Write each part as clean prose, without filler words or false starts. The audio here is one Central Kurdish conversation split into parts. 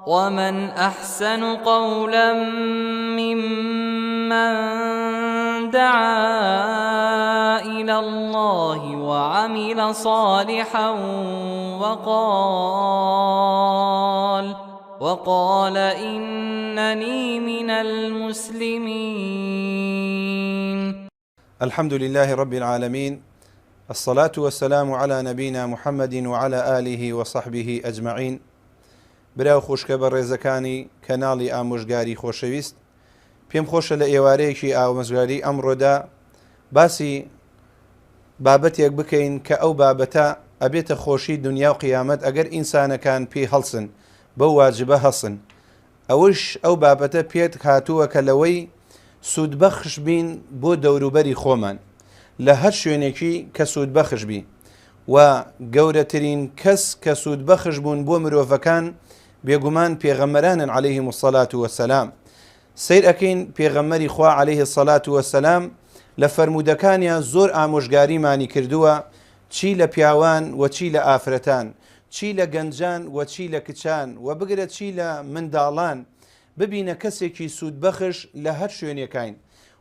ومن احسن قولا ممن دعا الى الله وعمل صالحا وقال وقال انني من المسلمين. الحمد للە رب العالمین الصلاة والسلام علی نبینا محمد وعلی آله وصحبه اجمعین برا و خوشکە بەڕێزەکانی کەناڵی ئامۆژگاری خۆشەویست پێم خۆشە لە ئێوارەیەکی ئامۆژگاری ئەمڕۆدا باسی بابەتێک بکەین کە ئەو بابەتە ئەبێتە خۆشی دنیا و قیامەت ئەگەر ئینسانەکان پێی هەڵسن بەو واجبە هەسن ئەوەش ئەو بابەتە پێک هاتووە کە لەوەی سوودبەخش بین بۆ دەوروبەری خۆمان لە هەر شوێنێکی کە سوودبەخش بی و گەورەترین کەس کە سوودبەخش بوون بۆ مرۆڤەکان بێگومان پێغەمبەرانن علیهم الصلاة والسلام سەیر ئەکەین پێغەمبەری خوا علیه الصلاة والسلام لە فەرموودەکانیا زۆر ئامۆژگاریمانی کردووە چی لە پیاوان و چی لە ئافرەتان، چی لە گەنجان و چی لە کچان و بگرە چی لە منداڵان، ببینە کەسێکی سوودبەخش لە هەر شوێنێکاین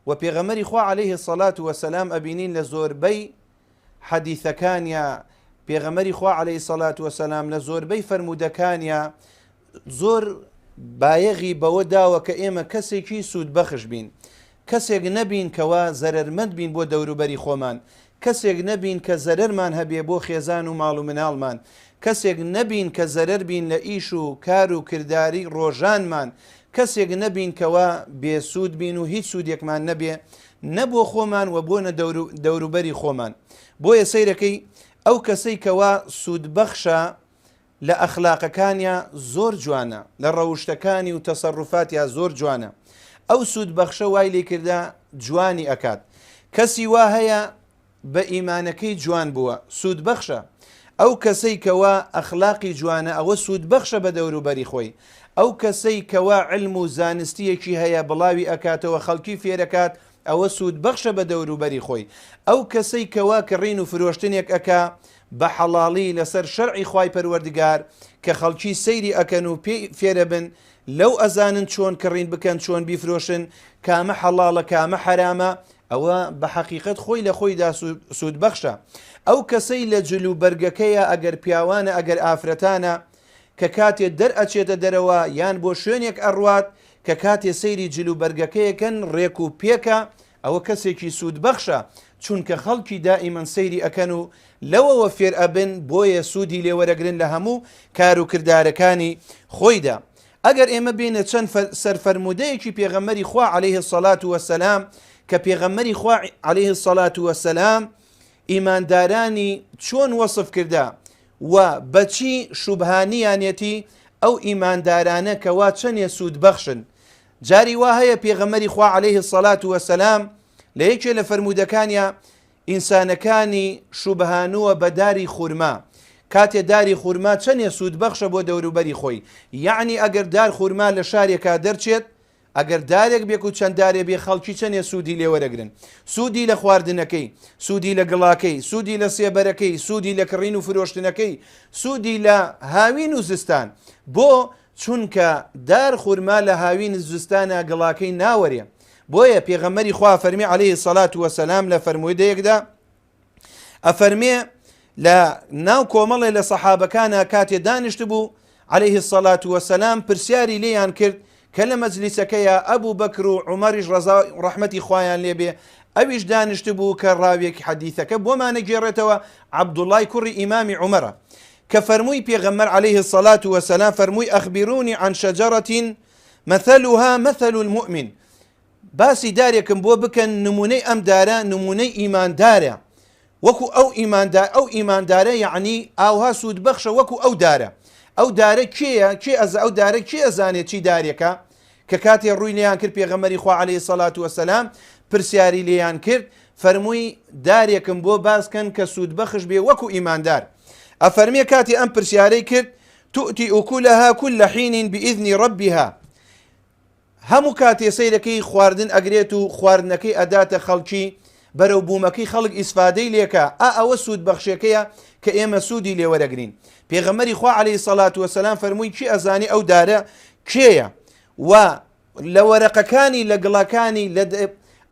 و پێغەمبەری خوا علیه الصلوة والسلام ئەبینین لە زۆربەی حەدیثەکانیا پێغەمبەری خوا علیه الصلوة والسلام لە زۆربەی فەرموودەکانیا زۆر بایەغی بەوە داوە کە ئێمە کەسێکی سوودبەخش بین، کەسێک نەبین کەوا زەرەرمەند بین بۆ دەوروبەری خۆمان، کەسێک نەبین کە زەرەرمان هەبێ بۆ خێزان و ماڵ و مناڵمان، کەسێک نەبین کە زەرەر بین لە ئیش و کار و کرداری ڕۆژانمان، کەسێک نەبین کەوا بێ سوود بین و هیچ سوودێکمان نەبێ نە بۆ خۆمان و بۆ نە دەوروبەری خۆمان. بۆیە سەیرەکەی ئەو کەسەی کەوا سوودبەخشە لە ئەخلاقەکانیا زۆر جوانە لە ڕەوشتەکانی و تەسەروفاتیا زۆر جوانە ئەو سوود بەخشە وای لێ کردە جوانی ئەکات کەسی وا هەیە بە ئیمانەکەی جوان بووە سوود بەخشە ئەو کەسەی کەوا ئەخلاقی جوانە ئەوە سوود بەخشە بە دەوروبەری خۆی ئەو کەسەی کەوا علم و زانستیەکی هەیە بڵاوی ئەکاتەوە خەڵکی فێرەکات ئەوە سوود بەخشە بە دەوروبەری خۆی ئەو کەسەی کەوا کڕین و فرۆشتنێک ئەکا بە حەڵاڵی لەسەر شەرعی خوای پەروەردگار کە خەڵکی سەیری ئەکەن و پێی فێرەبن لەو ئەزانن چۆن کڕین بکەن چۆن بیفرۆشن کامە حەڵاڵە کامە حەرامە ئەوە بە حەقیقەت خۆی لە خۆیدا سوودبەخشە ئەو کەسەی لە جل و بەرگەکەیە ئەگەر پیاوانە ئەگەر ئافرەتانە کە کاتێ دەرئەچێتە دەرەوە یان بۆ شوێنێک ئەڕوات کە کاتێ سەیری جل و بەرگەکەیەکەن ڕێک و پێکە ئەوە کەسێکی سوودبەخشە چونکە خەڵکی دائیمەن سەیری ئەکەن و لەوەوە فێر ئەبن بۆیە سوودی لێ وەرەگرن لە هەموو کار و کردارەکانی خۆیدا ئەگەر ئێمە بێینە چەند سەر فەرموودەیەکی پێغەمبەری خوا علیه الصلاة والسلام کە پێغەمبەری خوا علیه الصلاة والسلام ئیماندارانی چۆن وەسف کردە و بەچی شوبهانیانەتی ئەو ئیماندارانە کەوا چەنێ سوودبەخشن جاری وا هەیە پێغەمبەری خوا علیه الصلاة والسلام لە یەکێ لە فەرموودەکانیا ئینسانەکانی شوبهانووە بە داری خورما کاتێ داری خورما چەنێ سوودبەخشە بۆ دەوروبەری خۆی یەعنی ئەگەر دار خورما لە شارێکا دەرچێت ئەگەر دارێک بێک و چەند دارێ بێ خەڵکی چەنێ سوودی لێوەرەگرن سوودی لە خواردنەکەی سوودی لە گڵاکەی سوودی لە سێبەرەکەی سوودی لە کڕین و فرۆشتنەکەی سوودی لە هاوین و زستان بۆ چونکە دار خورما لە هاوین زستانا گڵاکەی ناوەرێ بۆیە پێغەمبەری خوا فەرمی علیه الصلاة والسلام لە فەرموودەیەکدا ئەفەرمێ لە ناو کۆمەڵێ لە سەحابەکانە کاتێ دانیشتبوو علیه الصلاة والسلام پرسیاری لێیان کرد کە لە مەجلیسەکەیا ئەبوو بەکر و عومەریش ڕەزا ڕەحمەتی خوایان لێبێ ئەویش دانیشتبوو کە ڕاویەکی حەدیثەکە بۆمانە گێڕێتەوە عەبدوڵای کوڕی ئیمامی عومەرە کە فەرمووی پێغەمبەر علیه الصلاة والسلام فەرمووی اخبرونی عن شجرة مثلها مثل المؤمن باسی دارێکم بۆ بکەن نمونەی ئەم دارە نمونەی ئیماندارە وەکو ئەو ئیماندار ئەو ئیماندارە یعنی ئاوها سوود بەخشە وەکو ئەو دارە ئەو دارە کێیە کێ ئەز ئەو دارە کێ ئەزانێت چی دارێکە کە کاتێ ڕووی لێیان کرد پێغەمبەری خوا علیه الصلاة والسلام پرسیاری لێیان کرد فەرمووی دارێکم بۆ باس کەن کە سوودبەخش بێ وەکو ئیماندار ئەفەرمێ کاتێ ئەم پرسیارەی کرد تؤتی أكلها كل حين بإذن ربها هەموو کاتێ سەیرەکەی خواردن ئەگرێت و خواردنەکەی ئەداتە خەڵکی. بەرەو بوومەکەی خەڵک ئیسفادەی لێکا، ئا ئەوە سوود بەخشێکەیە کە ئێمە سوودی لێ وەرەگرین. پێغەمبەری خوا علیە الصلوە والسلام فەرمووی کێ ئەزانێ ئەو دارە کێیە و لە وەرەقەکانی لە گڵەکانی لە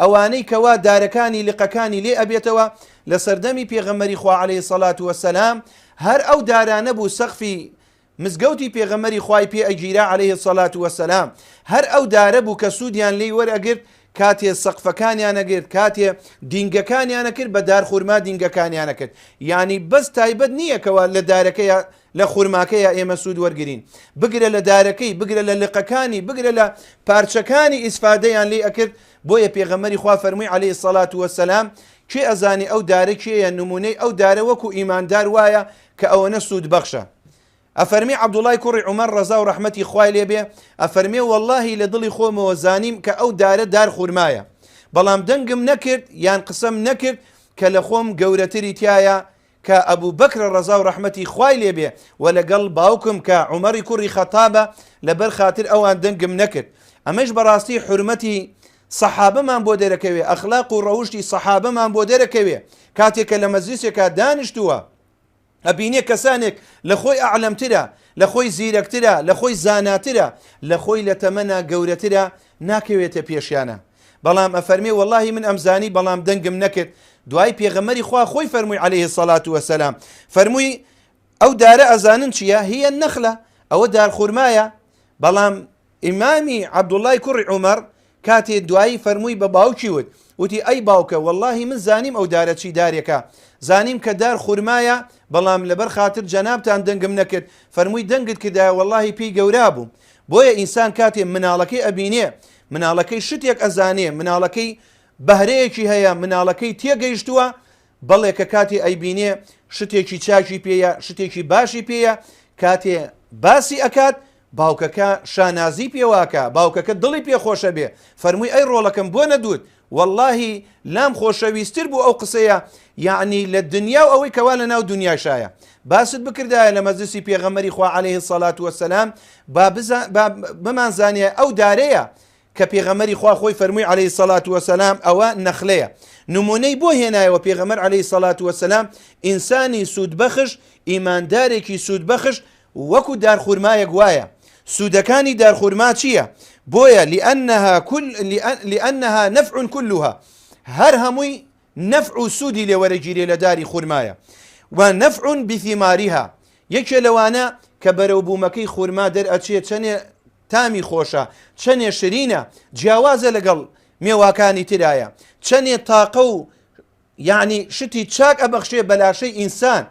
ئەوانەی کەوا دارەکانی لقەکانی لێ ئەبێتەوە لە سەردەمی پێغەمبەری خوا علیە الصلوە والسلام هەر ئەو دارانە بوو سەقفی مزگەوتی پێغەمبەری خوای پێ ئەگیرا علیە الصلوە والسلام هەر ئەو دارە بوو کە سوودیان لێی وەرئەگرت کاتێ سەقفەکانیان ئەگرت کاتێ دینگەکانیان ئەکرد بە دار خورما دینگەکانیان ئەکرد یانی بەس تایبەت نییە کەوا لە دارەکەیا لە خورماکەیا ئێمە سوود وەرگرین بگرە لە دارەکەی بگرە لە لقەکانی بگرە لە پارچەکانی ئیسفادەیان لێ ئەکرد بۆیە پێغەمبەری خوا فەرمووی علیە الصلوە والسلام کێ ئەزانێ ئەو دارە کێیە نمونەی ئەو دارە وەکو ئیماندار وایە کە ئەوەنە سوود بەخشە. ئەفەرمێ عەبدوڵای کوڕی عومەر ڕەزا و ڕەحمەتی خوای لێ بێ ئەفەرمێ وەڵاهی لە دڵی خۆمەوە زانیم کە ئەو دارە دار خورمایە بەڵام دەنگم نەکرد یان قسەم نەکرد کە لە خۆم گەورەتری تیایە کە ئەبوو بەکرە ڕەزا و ڕەحمەتی خوای لێ بێ و لەگەڵ باوکم کە عومەڕی کوڕی خەتابە لەبەر خاتر ئەوان دەنگم نەکرد ئەمەش بەڕاستی حورمەتی سەحابەمان بۆ دەرەکەوێ ئەخلاق و ڕەوشتی سەحابەمان بۆ دەرەکەوێ کاتێک کە لە مەجلیسێکا دانیشتووە ئەبینێ کەسانێک لە خۆی ئەعلەمترە لە خۆی زیرەکترە لە خۆی زاناترە لە خۆی لە تەمەنا گەورەترە ناکەوێتە پێشیانە بەڵام ئەفەرمێ وەڵاهی من ئەمزانی بەڵام دەنگم نەکرد دوای پێغەمبەری خوا خۆی فەرمووی عەلەیهی سەڵات وەسەلام فەرمووی ئەو دارە ئەزانن چییە هیە نەخلە ئەوە دارخورمایە بەڵام ئیمامی عەبدوڵای کوڕی عومەر کاتێ دوایی فەرمووی بە باوکی وت، وتی ئەی باوکە وەڵاهی من زانیم ئەو دارە چی دارێکە، زانیم کە دار خورمایە، بەڵام لەبەر خاتر جەنابتان دەنگم نەکرد، فەرمووی دەنگت کردایە وەڵاهی پێی گەورا بووم. بۆیە ئینسان کاتێ مناڵەکەی ئەبینێ، مناڵەکەی شتێک ئەزانێ، مناڵەکەی بەهرەیەکی هەیە، مناڵەکەی تێگەیشتووە، بەڵێ کە کاتێ ئەیبینێ شتێکی چاکی پێیە، شتێکی باشی پێیە، کاتێ باسی ئەکات، باوکەکە شانازی پێوەئەکا، باوکەکە دڵی پێ خۆشەبێ، فەرمووی ئەی ڕۆڵەکەم بۆ نەدووت، وەڵڵاهی لام خۆشەویستر بوو ئەو قسەیە، یەعنی لە دنیا و ئەوەی کەوا لەناو دنیاشایە. باست بکردایە لە مەجلسی پێغەمبەری خوا علیە الصلوە والسلام با با بمانزانیایە ئەو دارەیە کە پێغەمبەری خوا خۆی فەرمووی علیە الصلوە والسلام ئەوە نەخلەیە. نمونەی بۆ هێنایەوە پێغەمبەر علیە الصلوە والسلام ئینسانی سوودبەخش، ئیماندارێکی سوودبەخش وەکو دارخورمایەک وایە سوودەکانی دارخورما چییە؟ بۆیە لأنها كل لأنها نفع كلها هەر هەمووی نەفع و سوودی لێ وەرەگیرێ لە داری خورمایە و نفع بثمارها یەکێ لەوانە کە بەرەو بوومەکەی خورما دەرئەچێ چەنێ تامی خۆشە چەنێ شرینە جیاوازە لەگەڵ مێواکانی ترایە چەنێ تاقە و یەعنی شتی چاک ئەبەخشێ بە لاشەی ئینسان،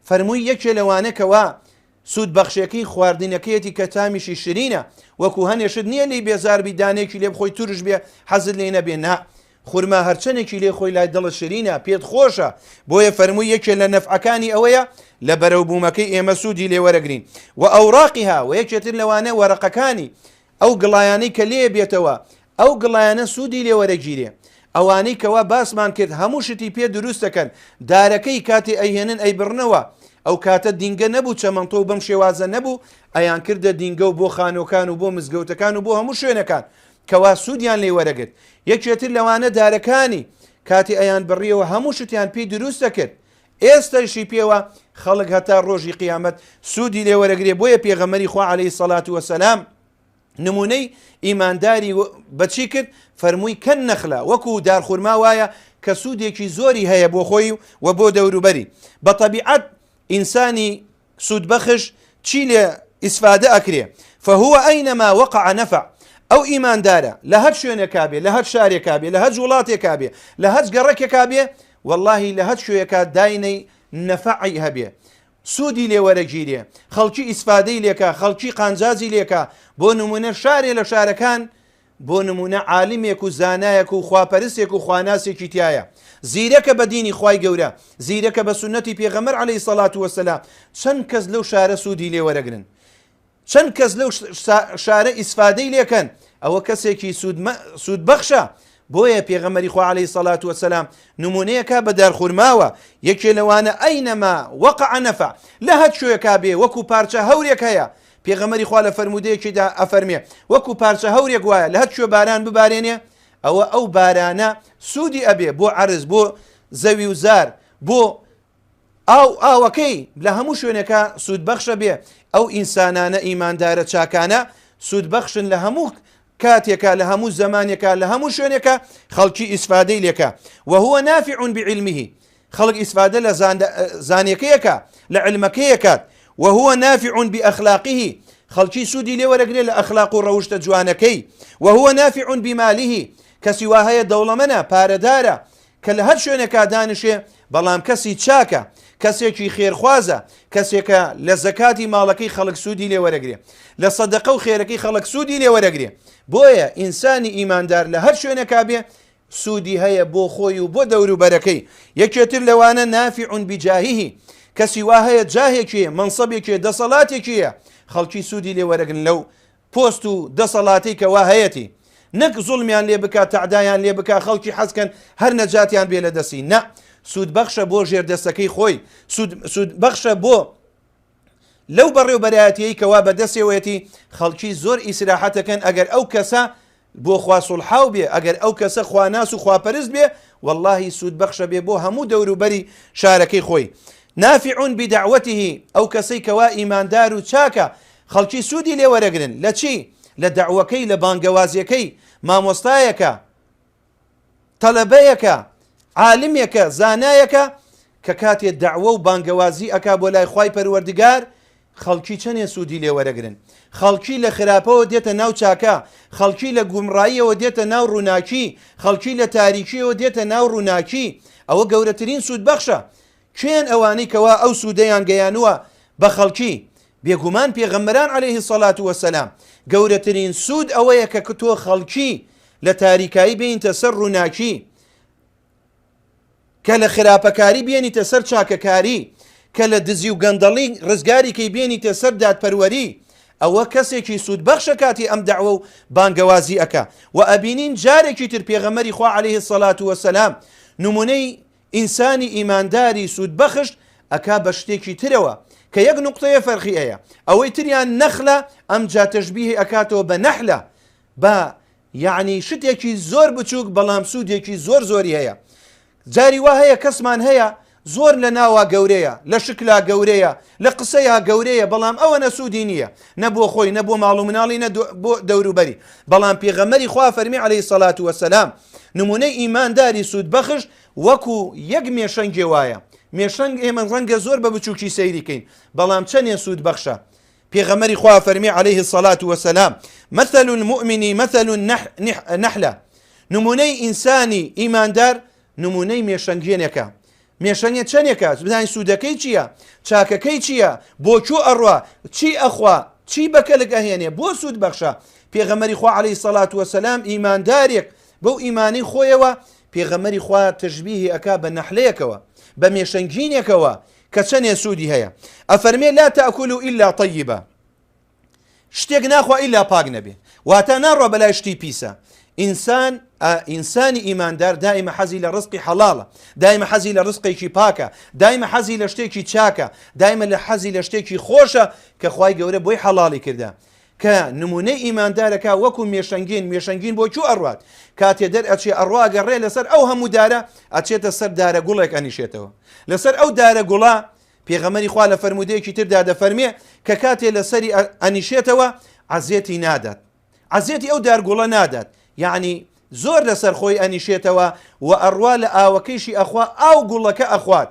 فەرمووی یەکێ لەوانە کەوا سوود بەخشێکەی خواردنەکەیەتی کە تامیشی شرینە، وەکو هەنێ شت نیە لێی بێزار بی دانەیەکی لێ بخۆی تورش بێ حەزت لێی نەبێ نا خورما هەرچەنێکی لێ خۆی لای دڵت شرینە پێت خۆشە، بۆیە فەرمووی یەکێ لە نەفعەکانی ئەوەیە لە بەرەو بوومەکەی ئێمە سوودی لێ وەرەگرین، وئەوراقها، وە یەکێ تر لەوانە وەرەقەکانی، ئەو گڵایانەی کە لێ بێتەوە ئەو گڵایانە سوودی لێ وەرەگیرێ ئەوانەی کەوا باسمان کرد هەموو شتی پێ دروست دەکەن دارەکەی کاتێ ئەیهێنن ئەیبڕنەوە ئەو کاتە دینگە نەبوو چەمەنتۆ و بەم شێوازە نەبوو ئەیان کردە دینگە و بۆ خانۆکان و بۆ مزگەوتەکان و بۆ هەموو شوێنەکان کەوا سوودیان لێ وەرەگرت یەکێتر لەوانە دارەکانی کاتی ئەیان بڕیەوە هەموو شتیان پێی دروست دەکرد ئێستەشی پێوە خەڵک هەتا ڕۆژی قیامەت سوودی لێ وەرەگرێ بۆیە پێغەمبەری خوا عەلەیهی سەڵات وەسەلام نمونەی ئیمانداری بەچی کرد فەرمووی کەن نەخلە وەکو دارخورما وایە کە سوودێکی زۆری هەیە بۆ خۆی و بۆ دەوروبەری بە تەبیعەت ئینسانی سوودبەخش چی لێ ئیسفادە ئەکرێ فهو أينما وقع نفع ئەو ئیماندارە لە هەر شوێنێکا بێ لە هەر شارێکا بێ لە هەر وڵاتێکا بێ لە هەر گەڕەکێکا بێ وەڵاهی لە هەر کوێیەکا داینەی نەفعی هەبێ سوودی لێ وەرەگیرێ خەڵکی ئیسفادەی لێکا خەڵکی قانجازی لێکا بۆ نمونە شارێ لە شارەکان بۆ نمونە عالمێک و زانایەک و خواپەرستێک و خواناسێکی تایە زیرەکە بە دینی خوای گەورە زیرەکە بە سوننەتی پێغەمبەر عەلەیهی سەڵات وەسەلام چەند کەس لەو شارە سوودی لێ وەرەگرن چەند کەس لەو شارە ئیسفادەی لێکەن ئەوە کەسێکی سوودبەخشە بۆیە پێغەمبەری خوا عەلەیهی سەڵات وەسەلام نمونەیەکە بە دارخورماوە یەکێ لەوانە ئەینەما وەقع نەفع لە هەر کوێکا بێ وەکو پارچە هەورێک هەیە پێغەمبەری خوا لە فەرموودەیەکیدا ئەفەرمێ وەکو پارچە هەورێک وایە لە هەر کوێ باران ببارێنێ. ئەوە ئەو بارانە سوودی ئەبێ بۆ عەرز بۆ زەوی و زار بۆ ئاو ئاوەکەی لە هەموو شوێنێکا سوودبەخشە بێ ئەو ئینسانانە ئیماندارە چاکانە سوودبەخشن لە هەموو کاتێکا لە هەموو زەمانێکا لە هەموو شوێنێکا خەڵکی ئیسفادەی لێکا وهو نافع بعلمه خەڵک ئیسفادە لە زانیەکەیەکە لە علمەکەیەکات وهو نافع بأخلاقه خەڵکی سوودی لێ وەرەگرێ لە ئەخلاق و ڕەوشتە جوانەکەی وهو نافع بماله کەسی وا هەیە دەوڵەمەنە پارەدارە کە لە هەر شوێنێکا دانیشێ بەڵام کەسی چاکە کەسێکی خێرخوازە کەسێکە لە زەکاتی ماڵەکەی خەڵک سوودی لێ وەرەگرێ لە سەدەقە و خێرەکەی خەڵک سوودی لێ وەرەگرێ بۆیە ئینسانی ئیماندار لە هەر شوێنێکا بێ سوودی هەیە بۆ خۆی و بۆ دەوروبەرەکەی یەکێتر لەوانە نافع بجاهه کەسی وا هەیە جاهێکی مەنسەبێکی دەسەڵاتێکیە خەڵکی سوودی لێ وەرەگرن لەو پۆست و دەسەڵاتەی کەوا هەیەتی نەک زوڵمیان لێ بکا تەعدایان لێ بکا خەڵکی حەزکەن هەر نەجاتیان بێ لە دەستی نا سوود بەخشە بۆ ژێر دەستەکەی خۆی سوود سوود بەخشە بۆ لەو بەڕێوبەرایەتیەی کەوا بەدەستێوەیەتی خەڵکی زۆر ئیسراحەتەکەن ئەگەر ئەو کەسە بۆ خوا سوڵحاو بێ ئەگەر ئەو کەسە خواناس و خواپەرست بێ واللهی سوود بەخشە بێ بۆ هەموو دەوروبەری شارەکەی خۆی نافع بدعوته ئەو کەسەی کەوا ئیماندار و چاکە خەڵکی سوودی لێ وەرەگرن لە چی؟ لە دەعوەکەی لە بانگەوازیەکەی مامۆستایەکە تەلەبەیەکە عالمێکە زانایەکە کە کاتێ دەعوە و بانگەوازی ئەکا بۆ لای خوای پەروەردگار خەڵکی چەنێ سوودی لێ وەرەگرن خەڵکی لە خراپەوە دێتە ناو چاکە خەڵکی لە گومڕاییەوە دێتە ناو ڕووناکی خەڵکی لە تاریکیەوە دێتە ناو ڕووناکی ئەوە گەورەترین سوود بەخشە کێن ئەوانەی کەوا ئەو سوودەیان گەیانووە بە خەڵکی؟ بێگومان پێغەمبەران علیه الصلوة والسلام. گەورەترین سوود ئەوەیە کە تۆ خەڵکی لە تاریکایی بێنیتە سەر ڕووناکی، کە لە خراپەکاری بێنیتە سەر چاکەکاری، کە لە دزی و گەندەڵی ڕزگاری کەی بێنیتە سەر دادپەروەری. ئەوە کەسێکی سوودبەخشە کاتی ئەم دەعوە و بانگەوازی ئەکا. وە ئەبینین جارێکی تر پێغەمبەری خوا علیه الصلوة والسلام نمونەی ئینسانی ئیمانداری سوودبەخش ئەکا بە شتێکی ترەوە کە یەک نوقتەیە فەرقی ئەیە ئەوەی تریان نەخلە ئەمجا تەشبیهی ئەکاتەوە بە نەحلە بە یەعنی شتێکی زۆر بچووک بەڵام سوودێکی زۆر زۆری هەیە جاری وا هەیە کەسمان هەیە زۆر لە ناوا گەورەیە لە شکلا گەورەیە لە قسەیا گەورەیە بەڵام ئەوە نە سوودی نییە نە بۆ خۆی نە بۆ ماڵ و مناڵی نە بۆ دەوروبەری بەڵام پێغەمبەری خوا فەرمی عەلەیهی سەلات وەسەلام نمونەی ئیمانداری سوودبەخش وەکو یەک مێشەنگێ وایە مێشەنگ ئێمە ڕەنگە زۆر بە بچووکی سەیری کەین بەڵام چەنێ سوود بەخشە پێغەمبەری خوا فەرمی عەلەیه الصلاة والسلام مثل المؤمن مثل النحلة نمونەی ئینسانی ئیماندار نمونەی مێشەنگێنێکە مێشەنگێ چەنێکە بزانین سوودەکەی چییە چاکەکەی چییە بۆ کوێ ئەڕوا چی ئەخوا چی بەکەلک ئەهێنێ بۆ سوود بەخشە پێغەمبەری خوا عەلەیهی سەڵات وەسەلام ئیماندارێک بەو ئیمانەی خۆیەوە پێغەمبەری خوا تەشبیهی ئەکا بە نەحلەیەکەوە بە مێشەنگینێکەوە کە چەنێ سوودی هەیە ئەفەرمێ لا تأکل إلا طیبا شتێک ناخوا ئیلا پاک نەبێ واتە ناڕوا بەلای شتی پیسە ئینسان ئینسانی ئیماندار دائمە حەزی لە ڕزقی حەڵاڵە دایمە حەزی لە ڕزقێکی پاکە دایمە حەزی لە شتێکی چاکە دایمە لە حەزی لە شتێکی خۆشە کە خوای گەورە بۆی حەڵاڵی کردە کە نمونەی ئیماندارەکە وەکو مێشەنگین مێشەنگین بۆ کوێ ئەڕوات کاتێ دەر ئەچێ ئەڕوا گەڕێ لەسەر ئەو هەموو دارە ئەچێتە سەر دارە گوڵێک ئەنیشێتەوە لەسەر ئەو دارە گوڵە پێغەمبەری خوا لە فەرموودەیەکی تردا دەفەرمێ کە کاتێ لەسەری ئەنیشێتەوە عەزێتی نادات عەزێتی ئەو دارگوڵە نادات یعنی زۆر لەسەر خۆی ئەنیشێتەوە و ئەڕوا لە ئاوەکەیشی ئەخوا ئاو گوڵەکە ئەخوات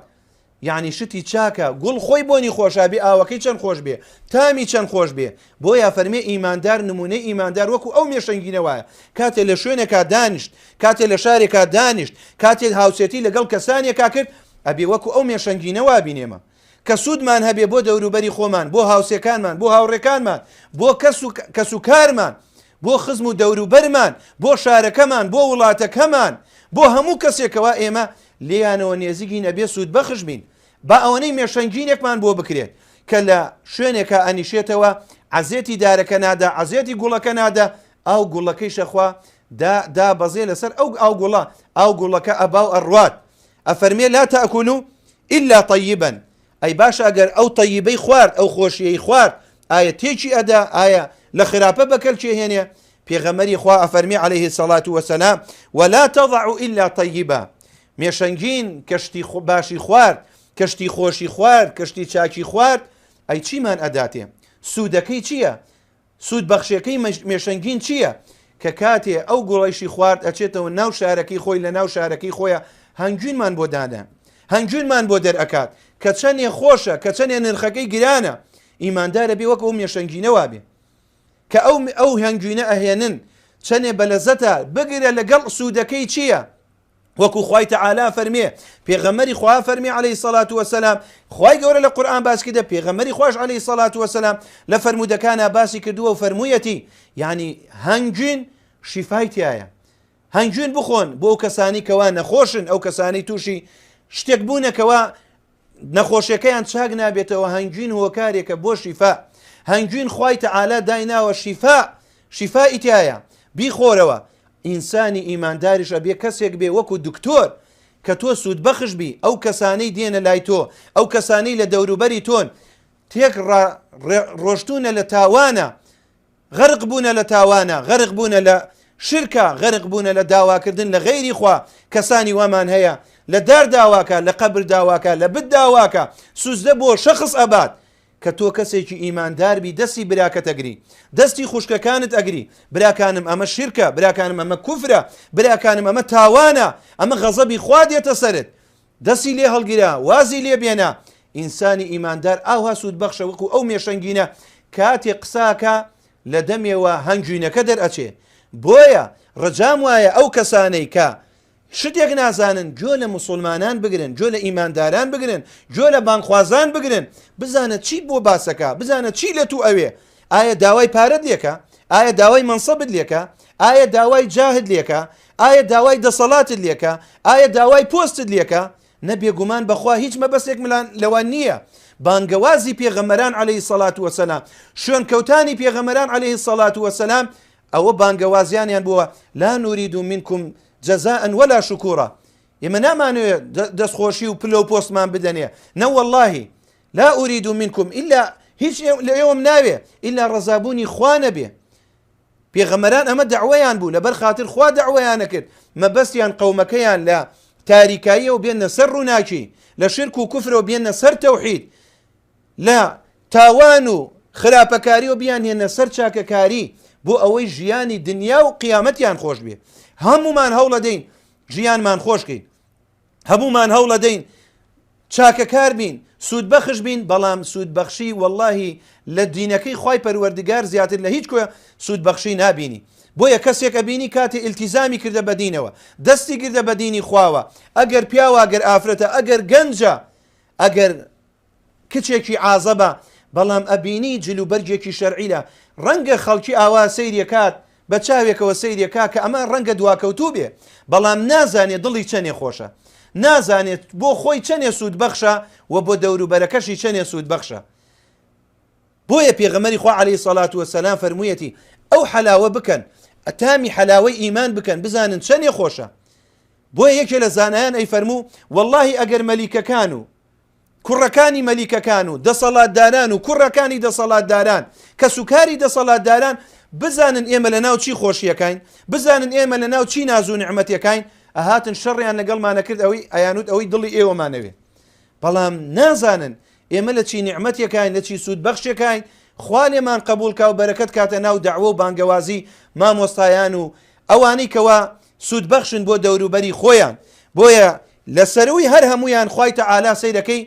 یعنی شتی چاکە گوڵ خۆی بۆنی خۆشە بێ ئاوەکەی چەند خۆش بێ تامی چەند خۆش بێ بۆیە فەرمێ ئیماندار نمونەی ئیماندار وەکو ئەو مێشەنگینە وایە کاتێ لە شوێنێکا دانیشت کاتێ لە شارێکا دانیشت کاتێ هاوسێتی لەگەڵ کەسانێکا کرد ئەبێ وەکو ئەو مێشەنگینە وابین ئێمە کە سوودمان هەبێ بۆ دەوروبەری خۆمان بۆ هاوسێکانمان بۆ هاوڕێکانمان بۆ کەس و کەس و کارمان بۆ خزم و دەوروبەرمان بۆ شارەکەمان بۆ وڵاتەکەمان بۆ هەموو کەسێکەوە ئێمە لێیانەوە نێزیکین ئەبێ سوودبەخش بین با ئەوەنەی مێشەنگینێکمان بۆ بکرێت کە لە شوێنێکا ئەنیشێتەوە عەزێتی دارەکە نادا عەزێتی گوڵەکە نادا ئاو گوڵەکەی شەخوا دا دابەزێ لەسەر ئەو ئاو گوڵە ئاو گوڵەکە ئەبا و ئەڕوات ئەفەرمێ لا تأکلوا إلا طیبا ئەی باشە ئەگەر ئەو تەیبەی خوارد ئەو خۆشیەی خوارد ئایا تێکی ئەدا ئایا لە خراپە بەکەلکێ هێنێ؟ پێغەمبەری خوا ئەفەرمی علیه الصلاة والسلام ولا تضع الا طیبا مێشەنگین کە شتی باشی خوارد کە شتی خۆشی خوارد کە شتی چاکی خوارد ئەی چیمان ئەداتێ سوودەکەی چییە سوود بەخشەکەی مێشەنگین چییە کە کاتێ ئەو گوڵیشی خوارد ئەچێتەوە ناو شارەکەی خۆی لە ناو شارەکەی خۆیان هەنگوینمان بۆ دانە هەنگوینمان بۆ دەرئەکات کە چەندێ خۆشە کە چەندێ نرخەکەی گرانە ئیماندارە بێ وەک ئەو مێشەنگینە وابێ کە ئەو ئەو هەنگوینە ئەهێنن چەنێ بەلەزەتە بگرە لەگەڵ سوودەکەی چییە؟ وەکو خوای تەعالا فەرمێ پێغەمبەری خوا فەرمی عەلەیهی سەڵات وەسەلام خوای گەورە لە قورئان باس کردە پێغەمبەری خواش عەلەیهی سەڵات وەسەلام لە فەرموودەکانا باسی کردووە و فەرموویەتی یعنی هەنگوین شیفای تایە هەنگوین بخۆن بۆ ئەو کەسانی کەوا نەخۆشن ئەو کەسانی تووشی شتێک بوونە کەوا نەخۆشیەکەیان چاک نابێتەوە هەنگوین هۆکارێکە بۆ شیفا هەنگوین خوای تەعالا دایناوە شیفا شیفا ئیتایە بیخۆرەوە ئینسانی ئیمانداریش ئەبێ کەسێک بێ وەکو دکتۆر کە تۆ سوودبەخش بی ئەو کەسانەی دێنە لای تۆ ئەو کەسانەی لە دەوروبەری تۆن تێک ڕۆشتونە لە تاوانە غەرق بوونە لە تاوانە، غەرق بوونە لە شرکا، غەرق بوونە لە داواکردن لە غەیری خوا، کەسانی وامان هەیە لە دار داواکا، لە قەبر داواکا، لە بت داواکا، سوجدە بۆ شەخس ئەبات، کە تۆ کەسێکی ئیماندار بی دەستی براکەت ئەگری، دەستی خوشکەکانت ئەگری، براکانم ئەمە شرکە، براکانم ئەمە کوفرە، براکانم ئەمە تاوانە، ئەمە غەزەبی خوا دێتە سەرت، دەستی لێ هەڵگرە، وازی لێ بێنە، ئینسانی ئیماندار ئاوها سوودبەخشە وەکو ئەو مێشەنگینە کاتێ قساکا لە دەمێوە هەنگوینەکە دەرئەچێ، بۆیە ڕجام وایە ئەو کەسانەی کە شتێک نازانن گوێ لە موسوڵمانان بگرن، گوێ لە ئیمانداران بگرن، گوێ لە بانگخوازان بگرن، بزانە چی بۆ باسەکا، بزانە چی لە تو ئەوێ، ئایا داوای پارەت لێکا؟ ئایا داوای مەنسەبت لێکا؟ ئایا داوای جاهت لێکا؟ ئایا داوای دەسەڵاتت لێکا؟ ئایا داوای پۆستت لێکا؟ نە بێگومان بەخوا هیچ مەبەستێکملان لەوە نییە. بانگەوازی پێغەمبەران عەلەیهی سەڵات وەسەلام، شوێنکەوتانی پێغەمبەران عەلەیهی سەڵات وەسەلام ئەوە بانگەوازیانیان بووە لا نورید منکم جزاء ولا شکورا ئێمە نامانەوێت دەستخۆشی و پلە و پۆستمان بدەنێ نە وەڵاهی لا ارید منکم الا هیچ لە ئێوەم ناوێ ئیلا ڕەزابوونی خوا نەبێ پێغەمەران ئەمە داوایان بوو لەبەر خاطر خوا داوایانە کرد مەبەستیان قەومەکەیان لە تاریکاییەوە بێنە سەر ڕووناکی لە شرک و کوفرەوە بێنە سەر تەوحید لە تاوان و خراپەکاری و بیان هێنە سەر چاکەکاری بۆ ئەوەی ژیانی دنیا و قیامەتیان خۆش بێ هەمومان هەوڵەدەین ژیانمان خۆشکەین هەموومان هەوڵەدەین چاکەکار بین سوودبەخش بین بەڵام سوودبەخشی وەڵاهی لە دینەکەی خوای پەروەردگار زیاتر لە هیچ کوێ سوودبەخشی نابینی بۆیە کەسێک ئەبینی کاتێ ئیلتیزامی کردە بە دینەوە دەستی گردە بە دینی خواوە ئەگەر پیاوە ئەگەر ئافرەتە ئەگەر گەنجە ئەگەر کچێکی عازەبە بەڵام ئەبینی جل و بەرگێکی شەرعی لە ڕەنگە خەڵکی ئاوا سەیریەکات بە چاوێکەوە سەیریەکا کە ئەمە ڕەنگە دواکەوتوو بێ بەڵام نازانێ دڵی چەنێ خۆشە نازانێت بۆ خۆی چەنێ سوود بەخشە و بۆ دەوروبەرەکەشی چەنێ سوود بەخشە بۆیە پێغەمبەری خوا عەلەیهی سەڵات وەسەلام فەرموویەتی ئەو حەلاوە بکەن تامی حەلاوەی ئیمان بکەن بزانن چەنێ خۆشە بۆیە یەکێ لە زانایان ئەی فەرموو واللهی ئەگەر مەلیکەکان و کوڕەکانی مەلیکەکان و دەسەڵاتداران و کوڕەکانی دەسەڵاتداران، کەسوکاری دەسەڵاتداران بزانن ئێمە لەناو چی خۆشییەکاین، بزانن ئێمە لەناو چی ناز و نیعمەتێکاین، ئەهاتن شەڕیان لەگەڵمان ئەکرد ئەوەی ئەیانوت ئەوەی دڵی ئێوەمان ئەوێ. بەڵام نازانن ئێمە لە چی نیعمەتێکاین، لە چی سوودبەخشێکاین، خوا لێمان قەبووڵ کا و بەرەکەت کاتە ناو دەعوە و بانگەوازی مامۆستایان و ئەوانەی کەوا سوودبەخشن بۆ دەوروبەری خۆیان. بۆیە لە سەرووی هەر هەموویان خوای تەعالا سەیرەکەی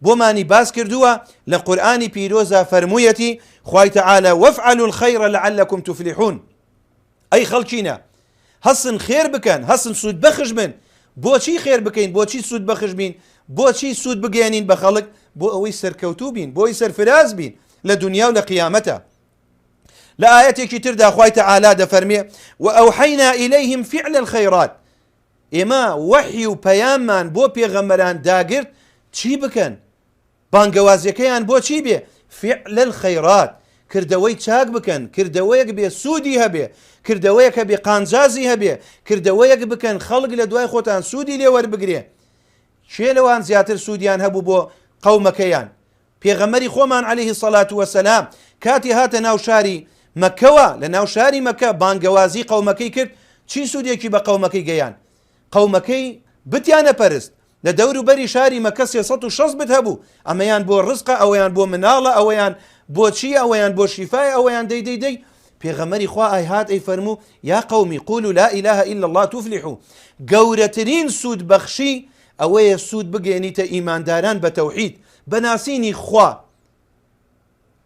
بۆمانی باس کردووە لە قورئانی پیرۆزا فەرموویەتی خوای تەعالا وافعلوا الخیر لعلکم تفلحون ئەی خەڵکینە هەسن خێر بکەن هەسن سوود بەخش بن بۆچی خێر بکەین بۆچی سوود بەخش بین بۆچی سوود بگەێنین بە خەڵک بۆ ئەوەی سەرکەوتوو بین بۆی سەرفراز بین لە دنیا و لە قیامەتە لە ئاەتێکی تردا خوای تەعالا دەفەرمێ وأوحينا إليهم فعل الخيرات ئێمە وەحی و پەیاممان بۆ پێغەمبەران داگرت چی بکەن؟ بانگەوازیەکەیان بۆ چی بێ؟ فعل الخیرات، کردەوەی چاک بکەن، کردەوەیەک بێ سوودی هەبێ، کردەوەیەک هەبێ قانجازی هەبێ، کردەوەیەک بکەن خەڵک لە دوای خۆتان سوودی لێ وەربگرێ. کێ لەوان زیاتر سوودیان هەبوو بۆ قەومەکەیان؟ پێغەمبەری خۆمان علیه الصلوة والسلام کاتێ هاتە ناو شاری مەکەوە لە ناو شاری مەکە بانگەوازی قەومەکەی کرد چی سوودێکی بە قەومەکەی گەیان قەومەکەی بتیان ئەپەرست لە دەور و بەری شاری مەکە 360 بت هەبوو ئەمەیان بۆ ڕزقە ئەوەیان بۆ مناڵە ئەوەیان بۆ چییە ئەوەیان بۆ شیفایە ئەوەیان دەی دەی دەی پێغەمبەری خوا ئایهات ئەی فەرموو یا قومی قولوا لا اله الا الله تفلحوا گەورەترین سوود بەخشی ئەوەیە سوود بگەێنیتە ئیمانداران بە تەوحید بە ناسینی خوا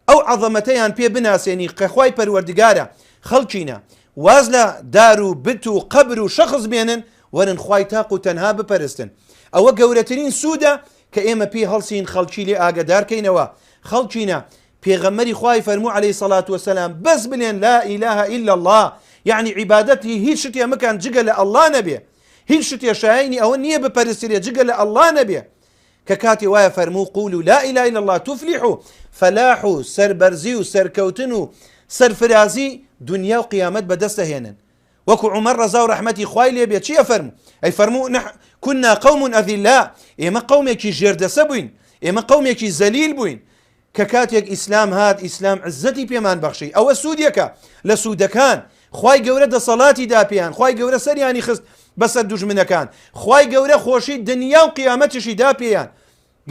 ئەو عەزەمەتەیان پێ بناسێنی کە خوای پەروەردگارە، خەڵکینە واز لە دار و بت و قەبر و شەخس بێنن وەرن خوای تاق و تەنها بپەرستن ئەوە گەورەترین سوودە کە ئێمە پێی هەڵسین خەڵکی لێ ئاگەدار کەینەوە خەڵکینە پێغەمبەری خوای فەرموو عەلەیهی سەڵات وەسەلام بەس بلێن لا ئیلاهە ئیلا اللە یەعنی عیبادەتی هیچ شتێ مکەن جگە لە اللە نەبێ هیچ شتێ شایەنی ئەوە نییە بپەرسترێ جگە لە اللە نەبێ کە کاتێ وایە فەرموو قولوا لا الە الا اللە تفلحوا فەلاح و سەربەرزی و سەرکەوتن و سەرفرازی دنیا و قیامەت بەدەست ئەهێنن وەکو عومەر ڕەزا و ڕەحمەتی خوای لێ بێ چی ئەفەرموو ئەی فەرموو نح كنا قوم أذلاء ئێمە قەومێکی ژێردەسە بووین ئێمە قەومێکی زەلیل بووین کە کاتێک ئیسلام هات ئیسلام عزەتی پێمان بەخشی ئەوە سوودێکە لە سوودەکان خوای گەورە دەسەڵاتی دا پێیان خوای گەورە سەریانی خست بەسەر دوژمنەکان خوای گەورە خۆشی دنیا و قیامەتیشی دا پێیان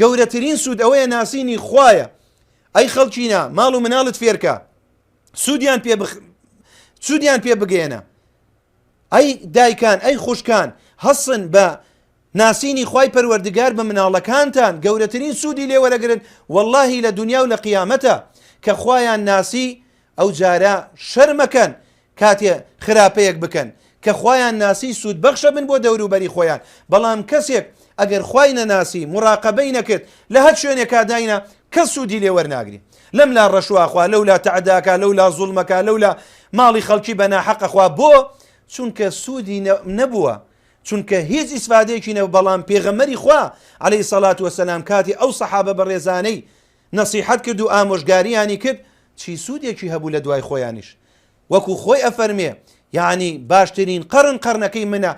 گەورەترین سوود ئەوەیە ناسینی خوایە ئەی خەڵکینە ماڵ و مناڵت فێرکە سوودیان پێ بخ... سوودیان پێ بگەێنە ئەی دایکان ئەی خوشکان هەسن بە ناسینی خوای پەروەردگار بە مناڵەکانتان گەورەترین سوودی لێ وەرەگرن وەڵاهی لە دونیا و لە قیامەتە کە خوایان ناسی ئەو جارە شەرمەکەن کاتێ خراپەیەک بکەن کە خوایان ناسی سوود بەخشە بن بۆ دەوروبەری خۆیان بەڵام کەسێک ئەگەر خوای نەناسی مراقەبەی نەکرد لە هەر شوێنێکا داینا کەس سوودی لێ وەرناگری لەم لا ڕەشواخوا لەولا تەعداکا لەولا زوڵمەکا لەولا ماڵی خەڵکی بە ناحەق ئەخوا بۆ چونکە سوودی نەبووە چونکە هیچ ئیسفادەیەکی نەبوو بەڵام پێغەمبەری خوا علیە سەڵات وسلام کاتی ئەو سەحابە بەڕێزانەی نەسیحەت کرد و ئامۆژگاریانی کرد چی سوودێکی هەبوو لە دوای خۆیانیش وەکو خۆی ئەفەرمێ یعنی باشترین قەرن قەرنەکەی منە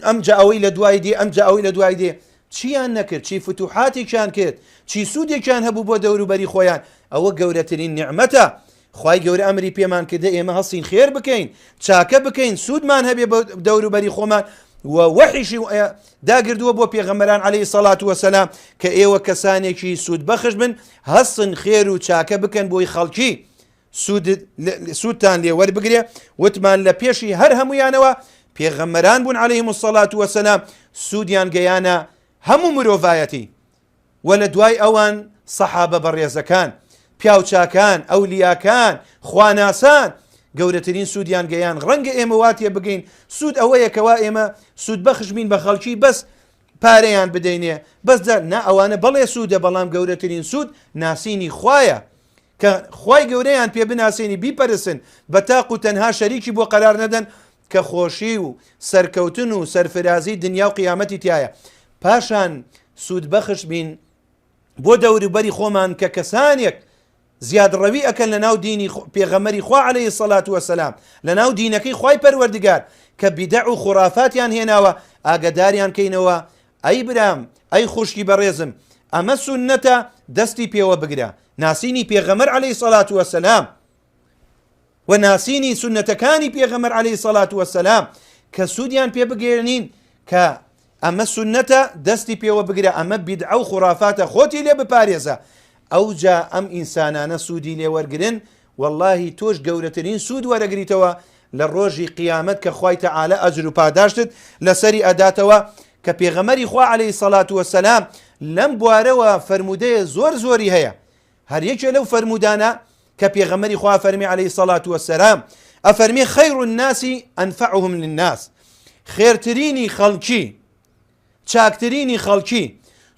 ئەمجا ئەوەی لە دوای دێ ئەمجا ئەوەی لە دوای دێ چیان نەکرد چی فتوحاتێکیان کرد چی سوودێکیان هەبوو بۆ دەوروبەری خۆیان ئەوە گەورەترین نیعمەتە خوای گەورە ئەمری پێمان کردە ئێمە هەستین خێر بکەین چاکە بکەین سوودمان هەبێ بە دەوروبەری خۆمان و وەحیشی داگردووە بۆ پێغەمبەران عەلەیهی سەڵات وەسەلام کە ئێوە کەسانێکی سوود بەخش بن هەستن خێر و چاکە بکەن بۆی خەڵکی سوودتان لێ وەربگرێ وتمان لە پێشی هەر هەمویانەوە پێغەمبەران بوون عەلەیهم الصلاة والسلام سوودیان گەیانە هەموو مرۆڤایەتی وە لە دوای ئەوان سەحابە بەڕێزەکان، پیاوچاکان، ئەولیاکان، خواناسان گەورەترین سوودیان گەیان، ڕەنگە ئێمە وا تێبگەین سوود ئەوەیە کەوا ئێمە سوودبەخش بین بە خەڵکی بەس پارەیان بدەینێ بەس نا ئەوانە بەڵێ سوودە بەڵام گەورەترین سوود ناسینی خوایە کە خوای گەورەیان پێ بناسێنی بیپەرستن بە تاق و تەنها شەریکی بۆ قەرار نەدەن کە خۆشی و سەرکەوتن و سەرفرازی دنیا و قیامەتی تایە پاشان سوودبەخش بین بۆ دەوروبەری خۆمان کە کەسانێک زیادڕەوی ئەکەن لە ناو دینی پێغەمەری خوا عەلەیهی سەلات وەسەلام لە ناو دینەکەی خوای پەروەردگار کە بیدەع و خورافاتیان هێناوە ئاگەداریان کەینەوە ئەی برام ئەی خوشکی بەڕێزم ئەمە سوننەتە دەستی پێوە بگرە ناسینی پێغەمەر عەلەیهی سەلات وەسەلام و ناسینی سوننەتەکانی پێغەمبەر عەلەیهی سەڵات وەسەلام کە سوودیان پێ بگەیەنین کە ئەمە سوننەتە دەستی پێوە بگرە ئەمە بیدعە و خورافاتە خۆتی لێ بپارێزە ئەوجا ئەم ئینسانانە سوودی لێ وەرگرن واللهی تۆش گەورەترین سوود وەرەگریتەوە لە ڕۆژی قیامەت کە خوای تەعالا ئەجر و پاداشتت لەسەری ئەداتەوە کە پێغەمەری خوا عەلەیهی سەڵات وەسەلام لەم بوارەوە فەرموودەیە زۆر زۆری هەیە هەر یەکێ لەو فەرموودانە کە پێغەمبەری خوا فەرمی علیە الصلوة والسلام ئەفەرمی خیر الناس انفعهم للناس خێرترینی خەڵکی چاکترینی خەڵکی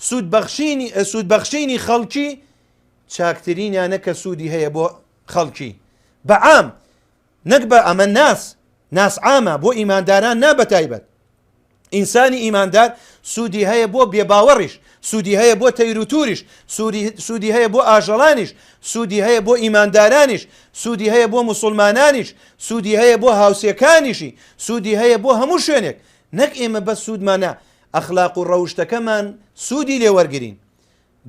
سوودبەخشینی سوودبەخشینی خەڵکی چاکترینیانە کە سوودی هەیە بۆ خەڵکی بەعام نەک بە ئەمە ناس ناس عامە بۆ ئیمانداران نا بە تایبەت ئینسانی ئیماندار سوودی هەیە بۆ بێباوەڕیش، سوودی هەیە بۆ تەیروتوریش، سوودی هەیە بۆ ئاژەڵانیش، سوودی هەیە بۆ ئیماندارانیش، سوودی هەیە بۆ موسوڵمانانیش، سوودی هەیە بۆ هاوسێکانیشی، سوودی هەیە بۆ هەموو شوێنێک، نەک ئێمە بەس سوودمانە ئەخلاق و ڕەوشتەکەمان سوودی لێ وەرگرین،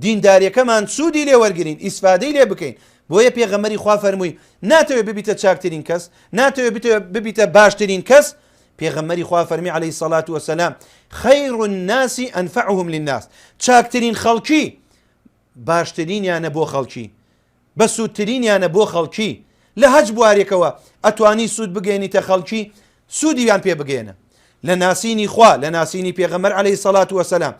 دینداریەکەمان سوودی لێ وەرگرین، ئیسفادەی لێ بکەین. بۆیە پێغەمبەری خوا فەرمووی ناتەوێ ببیتە چاکترین کەس، ناتەوێ ببیتە باشترین کەس، پێغەمبەری خوا فەرمی علیە الصلوة والسلام خیر الناس انفعهم للناس چاکترین خەڵکی باشترینیانە بۆ خەڵکی بەسوودترینیانە بۆ خەڵکی لە هەچ بوارێکەوە ئەتوانی سوود بگەێنیتە خەڵکی سوودیان پێ بگەێنە لە ناسینی خوا لە ناسینی پێغەمبەر علیە الصلوة والسلام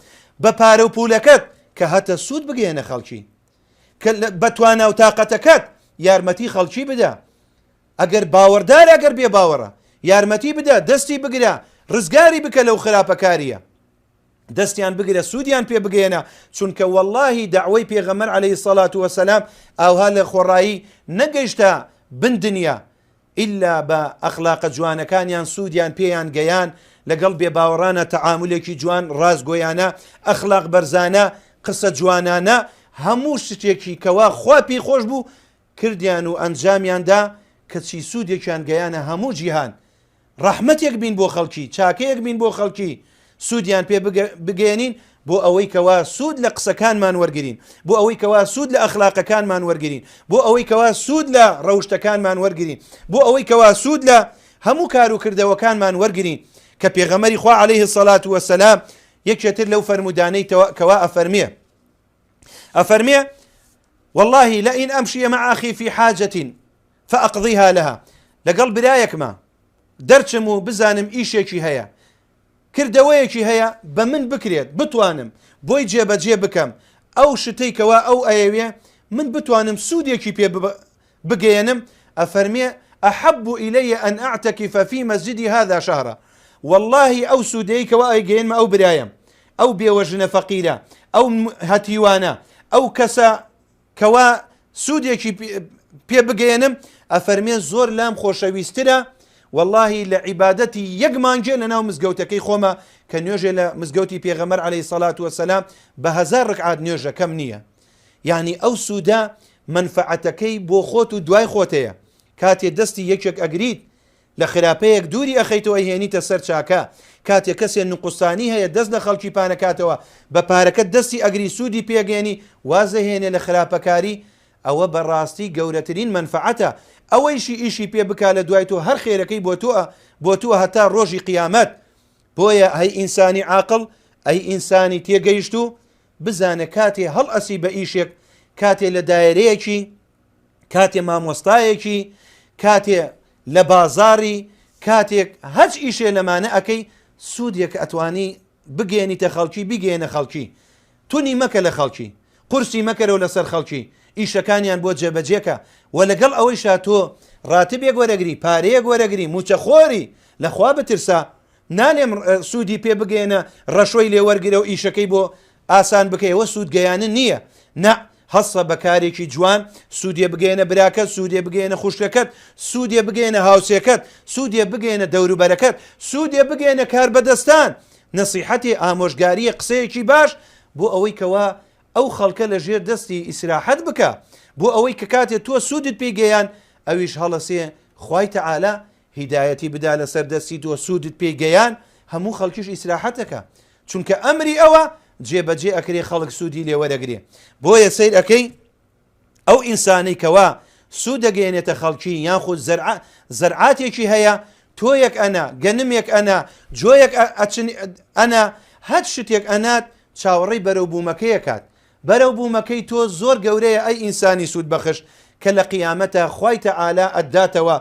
بە پارە و پولەکەت کە هەتە سوود بگەێنە خەڵکی کە بە توانا و تاقەتەکەت یارمەتی خەڵکی بدە ئەگەر باوەڕدارە ئەگەر بێ باوەڕە یارمەتی بدە دەستی بگرە ڕزگاری بکە لەو خراپەکاریە دەستیان بگرە سوودیان پێ بگەێنە چونکە واللهی داوای پێغەمەر عليه سەڵات وەسەلام ئاوها لە خۆڕایی نەگەیشتە بن دنیا ئیلا بە ئەخلاقە جوانەکانیان سوودیان پێیان گەیان، لەگەڵ بێباوەڕانا تەعامولێکی جوان، ڕاستگۆیانە، ئەخلاق بەرزانە، قسە جوانانە، هەموو شتێکی کەوا خوا پێی خۆش بوو کردیان و ئەنجامیان دا، کەچی سوودێکیان گەیانە هەموو جیهان. ڕەحمەتێک بین بۆ خەڵکی، چاکەیەک بین بۆ خەڵکی، سوودیان پێ بگەیەنین بۆ ئەوەی کەوا سوود لە قسەکانمان وەرگرین، بۆ ئەوەی کەوا سوود لە ئەخلاقەکانمان وەرگرین، بۆ ئەوەی کەوا سوود لە ڕەوشتەکانمان وەرگرین، بۆ ئەوەی کەوا سوود لە هەموو کار و کردەوەکانمان وەرگرین کە پێغەمبەری خوا عەلەیه الصلاة والسلام یەکێتر لەو فەرموودانەی کەوا ئەفەرمێ ئەفەرمێ والله لئن أمشي مع أخي في حاجة فأقضيها لها لەگەڵ برایەکما دەرچم و بزانم ئیشێکی هەیە کردەوەیەکی هەیە بە من بکرێت بتوانم بۆی جێبەجێ بکەم ئەو شتەی کەوا ئەو ئەیەوێ من بتوانم سوودێکی پێ بگەیەنم ئەفەرمێ أحب إلي أن أعتكف في مسجدي هذا شهرا واللهی ئەو سوودەی کەوا ئەیگەیەنمە ئەو برایم ئەو بێوەژنە فەقیرە ئەو هەتیوانە ئەو کەسە کەوا سوودێکی پێ بگەیەنم ئەفەرمێ زۆر لام خۆشەویسترە واللهی لە عیبادەتی یەک مانگێ لە ناو مزگەوتەکەی خۆمە کە نوێژێ لە مزگەوتی پێغەمبەر عەلەیهی سەڵات وەسەلام بە هەزار ڕکعات نوێژەکەم نییە یعنی ئەو سوودە مەنفەعەتەکەی بۆ خۆت و دوای خۆتەیە کاتێ دەستی یەکێک ئەگریت لە خراپەیەک دووری ئەخەیتەوە ئەیهێنیتە سەر چاکە، کاتێ کەسێ نوقوسانی هەیە دەست لە خەڵکی پانەکاتەوە بە پارەکەت دەستی ئەگری سوودی پێگەیەنی وازەهێنێ لە خراپەکاری ئەوە بە ڕاستی گەورەترین مەنفەعەتە ئەوەیشی ئیشی پێ بکا لە دوای تۆ هەر خێرەکەی بۆ تۆ بۆ تۆ هەتا ڕۆژی قیامەت بۆیە هەی ئینسانی عاقڵ ئەی ئینسانی تێگەیشتوو بزانە کاتێ هەڵئەسی بە ئیشێک کاتێ لە دایرەیەکی کاتێ مامۆستایەکی، کاتێ لە بازاڕی، کاتێک هەچ ئیشێ لەمانە ئەکەی سوودێک ئەتوانی بگەیەنیتە خەڵکی بیگەیەنە خەڵکی تونی مەکە لە خەڵکی قورسی مەکەرەوە لەسەر خەڵکی ئیشەکانیان بۆ جێبەجێکە و لەگەڵ ئەوەیشا تۆ ڕاتبێک وەرەگری پارەیەک وەرەگری موچەخۆری لەخوا بترسە نالێم سوودی پێ بگەیەنە ڕەشوەی لێ وەرگرە و ئیشەکەی بۆ ئاسان بکەی ئەوە سوود گەیانن نییە نا هەستە بە کارێکی جوان سوودێ بگەیەنە براکەت سوودێ بگەیەنە خوشکەکەت سوودێ بگەیەنە هاوسێکەت سوودێ بگەیەنە دەوروبەرەکەت سوودێ بگەیەنە کاربەدەستان نەسیحەتی ئامۆژگاریە قسەیەکی باش بۆ ئەوەی کەوا ئەو خەڵکە لە ژێر دەستی ئیسراحەت بکە بۆ ئەوەی کە کاتێ تۆ سوودت پێی گەیان ئەویش هەڵەسێ خوای تەعالا هیدایەتی بدا لەسەر دەستی تۆ سوودت پێی گەیان هەموو خەڵکیش ئیسراحەتەکە چونکە ئەمری ئەوە جێبەجێ ئەکرێ خەڵک سوودی لێ وەرەگرێ بۆیە سەیر ئەکەی ئەو ئینسانەی کەوا سوود دەگەیەنێتە خەڵکی یان خود زەرع زەرعاتێکی هەیە تۆیەک ئەنا گەنمێک ئەنا جۆیەک ئەچن ئەنا هەر شتێک ئەنات چاوەڕێی بەرەو بوومەکەیەکات بەرەو بوومەکەی تۆ زۆر گەورەیە ئەی ئینسانی سوود بەخش کە لە قیامەتە خوای تەعالا ئەتداتەوە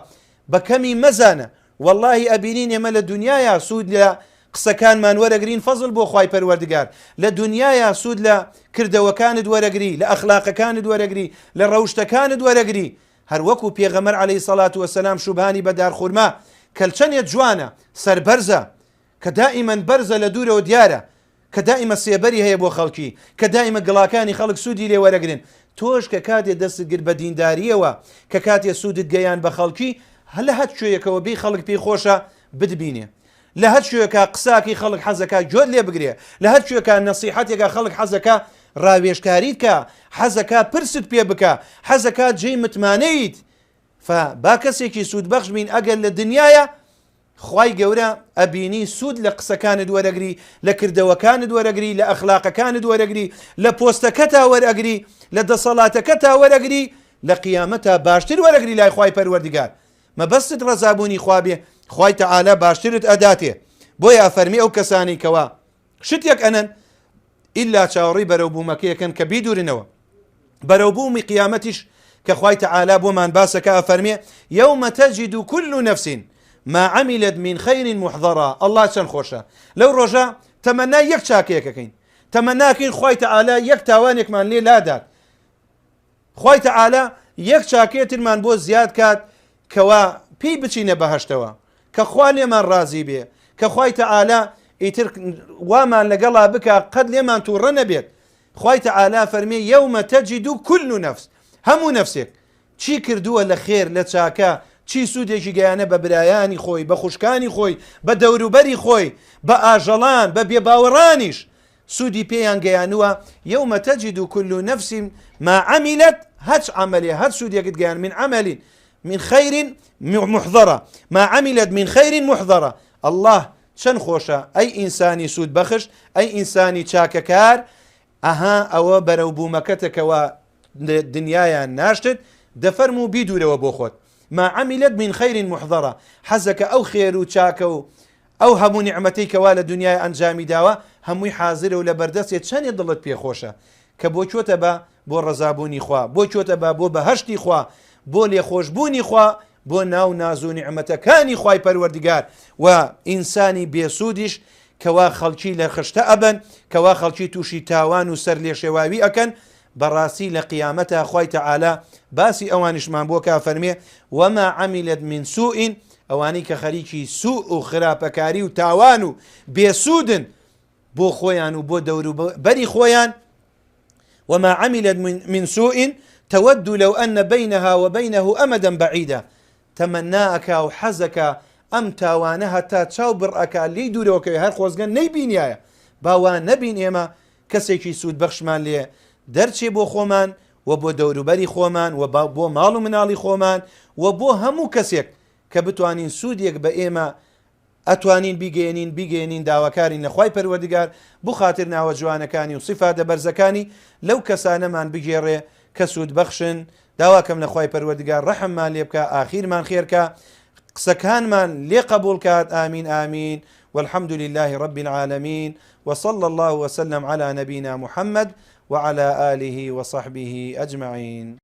بە کەمی مەزانە وەڵاهی ئەبینین ئێمە لە دونیایا سوود لە قسەکانمان وەرەگرین فەزڵ بۆ خوای پەروەردگار لە دونیایا سوود لە کردەوەکانت وەرەگری لە ئەخلاقەکانت وەرەگری لە ڕەوشتەکانت وەرەگری هەروەکو پێغەمبەر عەلەیهی سەڵات وەسەلام شوبهانی بە دارخورما کە چەندێ جوانە سەربەرزە کە دائیمەن بەرزە لە دوورەوە دیارە کە دائیمە سێبەری هەیە بۆ خەڵکی، کە دائیمە گڵاکانی خەڵک سوودی لێ وەرەگرن، تۆش کە کاتێ دەستت گرت بە دیندارییەوە، کە کاتێ سوودت گەیاند بە خەڵکی، لە هەچ کوێیەکەوە بێی خەڵک پێی خۆشە بتبینێ. لە هەر کوێیەکا قساکەی خەڵک حەزەکا گوێت لێ بگرێ، لە هەر کوێکا نەسیحەتێکا خەڵک حەزەکا ڕاوێژکاریت کا، حەزەکا پرست پێ بکا، حەزەکا جێی متمانەیت. فا با کەسێکی سوودبەخش بین ئەگەر لە دنیایا خوای گەورە ئەبینی سوود لە قسەکانت وەرەگری لە کردەوەکانت وەرەگری لە ئەخلاقەکانت وەرەگری لە پۆستەکەتا وەرئەگری لە دەسەڵاتەکەتا وەرەگری. لە قیامەتا باشتر وەرەگری لای خوای پەروەردگار مەبەستت ڕەزابوونی خوا بێ خوای تەعالا باشترت ئەداتێ بۆیە ئەفەرمی ئەو کەسانەی کەوا شتێک ئەنەن ئیلا چاوەڕێی بەرەو بوومەکەیەکەن کە بیدورنەوە بەرەو بوومی قیامەتیش کە خوای تەعالا بۆمان باسەکە ئەفەرمێ یوم تجد كل نفس ما عملت من خير محضرا الله چەند خۆشە لەو ڕۆژە تەمەنای یەک چاکەیەکەکەین تەمەناکەین خوای تەعالا یەک تاوانێکمان لێ لادات خوای تەعالا یەک چاکەیە ترمان بۆ زیاد کات کەوا پێی بچینە بەهەشتەوە کە خوا لێمان ڕازی بێ کە خوای تەعالا ئیتر وامان لەگەڵا بکا قەت لێمان تووڕە نەبێت خوای تەعالا فەرمی یومە تەجد كل نفس هەموو نەفسێک چی کردووە لە خێر لە چاکە چی سوودێکی گەیانە بە برایانی خۆی بە خوشکانی خۆی بە دەوروبەری خۆی بە ئاژەڵان بە بێباوەڕانیش سوودی پێیان گەیانووە، یوم تجد کل نفس ما عملت، هەچ عەمەلێ هەر سوودێکت گەیان من عمل من خیر محضرا ما عملت من خیر محضرا اللە چەند خۆشە ئەی ئینسانی سوود بەخش ئەی ئینسانی چاکەکار ئەها ئەوە بەرەو بوومەکەتە کەوا دنیایان ناشتت دەفەرموو بیدورەوە بۆ خۆت ما عملت من خیر محضرا حەزەکە ئەو خێر و چاکە و ئەو هەموو نیعمەتەی کەوا لە دونیای ئەنجامی داوە هەمووی حازرە و لەبەردەستێ چەنێ دڵت پێ خۆشە کە بۆ کوێتە بە بۆ ڕەزابوونی خوا بۆ کوێتە بە بۆ بەهەشتی خوا بۆ لێخۆشبوونی خوا بۆ ناو ناز و نیعمەتەکانی خوای پەروەردگار و ئینسانی بێسوودیش کەوا خەڵکی لە خشتە ئەبەن کەوا خەڵکی تووشی تاوان و سەر لێشێواوی ئەکەن بەڕاستی لە قیامەتا خوای تەعالا باسی ئەوانیشمان بۆ کا فەرمێ وما عملت من سوء ئەوانەی کە خەریکی سوء و خراپەکاری و تاوان و بێسوودن بۆ خۆیان و بۆ دەوروبەری خۆیان وما عملت من سوء تود لو أن بينها وبينه أمدا بعيدا تەمەنا ئەکا و حەزەکا ئەم تاوانە هەتا چاو بڕ ئەکا لێی دوورەوە کەوێ هەر خۆزگە نەیبینیایە با وا نەبین ئێمە کەسێکی سوودبەخشمان لێ دەرچێ بۆ خۆمان و بۆ دەوروبەری خۆمان و بۆ ماڵ و مناڵی خۆمان و بۆ هەموو کەسێک کە بتوانین سوودێک بە ئێمە ئەتوانین بیگەیەنین بیگەیەنین داواکارین لە خوای پەروەردگار بو خاتر ناوە جوانەکانی و سیفاتە بەرزەکانی لەو کەسانەمان بگێڕێ کە سوودبەخشن داواکەم لە خوای پەروەردگار ڕەحممان لێ بکا ئاخیرمان خێر کا قسەکانمان لێ قبوڵ کات ئامین ئامین والحمد لله رب العالمین وصلى الله وسلم على نبينا محمد وعلى آله وصحبه أجمعين.